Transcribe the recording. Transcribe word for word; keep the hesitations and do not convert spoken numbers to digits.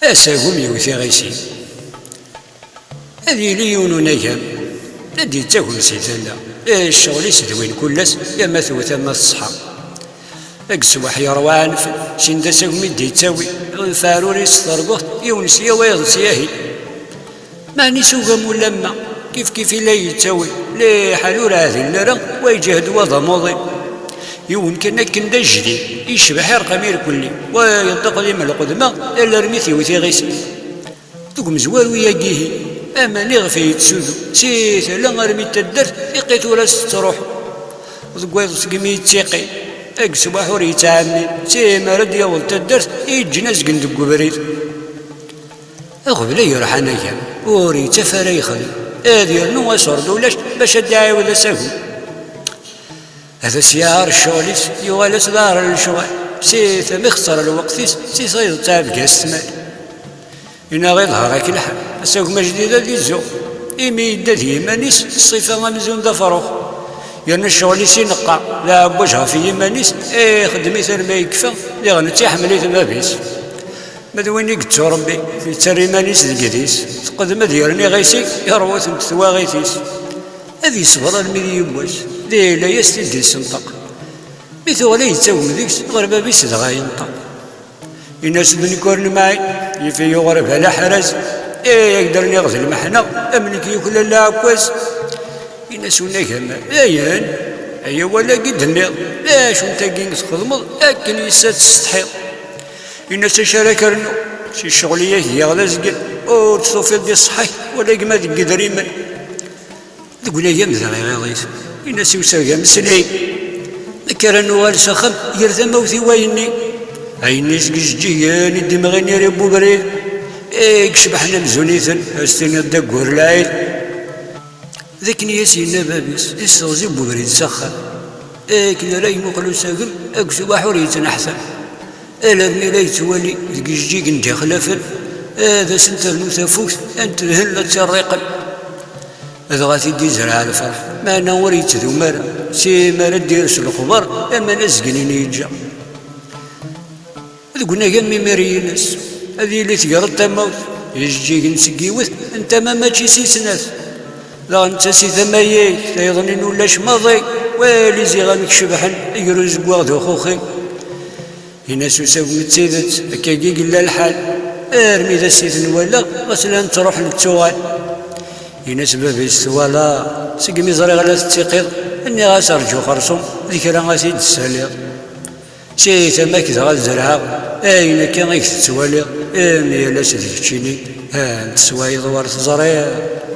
Asagem yewwet iɣisi. Ad yili yiwen unagam, ad d-yettagem si tala. Eh, ccɣel-is d win kul ass, ama tewwet ama teṣḥa. Deg ṣṣbeḥ yerwa anef, sin d asagem i d-yettawi, ɣef aɛrur-is s terbuḥt, yiwen sya wayeḍ syahi. Meɛna isuga ulamma, kifkif i la yettawi, liḥal ur ɛdil ara, wa iǧehd wa d amuḍi. Yiwen kan akken d ajdid, yecbeḥ irqam irkelli, wa yeṭṭeq di lqedma, alarmi t-iwet iɣisi. Deg umezwaru-agi-hi, aman iɣef yettsudu, si tala armi d taddart, iqqi tura s tettruḥ. Deg wayeḍ segmi yettiqi, deg ṣṣbeḥ ur yettɛemmi, si mi ara d-yaweḍ taddart, i yeǧǧen azgen deg ubrid. Aɣbel ay urḥan agam, ur yettaf ara yexdem, ad yernu asurd ulac bac ad d-iɛiwed asagem. Ad as-yaɛer ccɣel-is, yuɣal-as d aɛer n lecɣal, si tama ixeṣṣer lweqt-is, si tayeḍ ttɛebga s tmal. Inaɣ iḍher ak lḥal, asagem ajdid ad izzuɣ, imi yedda d yiman-is, ṣṣifa amzun d afrux. Yerna ccɣel-is ineqqa, d aɛebbwaj ɣef yiman-is, ixeddem-it arma yekfa, diɣen d tiḥemmel-it bab-is. Ma d win i yettu Rebbi, yettarra iman-is deg yidis, teqdem ad yerni iɣisi, yerwa-tent twaɣit-is. Ad yesber armi d yiwwas, di layas t-id-isenṭeq. Mi tuɣal ay yettagem deg-s, ɣer bab-is dɣa yenṭeq. Ini-as d nekk ur nemɛin, yif-iyi uɣerbal aḥraz, i ak-d-rniɣ d lmeḥna, am nekk yuklal aɛekkaz. Ini-as unagam, dayen, aya wala-gi d-tenniḍ, d acu n tagi i txedmeḍ akken yis-s ad tsetḥiḍ? Ini-as acu ara k-rnuɣ, si ccɣel i ak-giɣ d azgen, ur tt-tufiḍ di ṣṣeḥḥa-k, wala gma deg yidrimen. Deg unagam d aɣiɣiḍ-is, ini-as i usagem, sli, nekk ara nuɣal s axxam, ger tamawt i wayenni. Ayenni seg ijeǧǧigen i d-imɣin iri n ubrid, i icebḥen amzun-iten, ad s-tiniḍ d aggur lɛid. D akken i as-yenna bab-is, isteɣzi n ubrid s axxam. Akken ara ymuqel usagem, deg ucbaḥ ur yettneḥsab. Alarmi la yettwali deg ijeǧǧigen d-ixlafen, ad asen-ternu tafukt, ad ten-tedhen la ttirriqen. Dɣa t-id-izreɛ lferḥ, meɛna ur yettdum ara, si mi ara d-ires lexbar, aman azgen i yeǧǧa. Deg unagam imir-ines, ad yili tegreḍ tamawt, ijeǧǧigen seg yiwet, n tama mačči si snat. Daɣ netta si tama-agi, tayeḍ-nni n ulac maḍi, wali ziɣ amek cebḥen, ger uzeggaɣ d uxuxi. Ini-as usagem d tidet, akkagi i yella lḥal. Armi d ass i ten-walaɣ, ɣas llan ttruḥen d tuɣal. Ini-as baba-s twalaḍ, segmi ẓriɣ la tettiqiḍ, nniɣ-as rǧu xerṣum, d kra ad t-id-tessaliḍ. Si tama-k dɣa ad zerɛeɣ ayen akka i k-tettwaliḍ, imi yal ass d keččini, ha n teswayeḍ war teẓriḍ.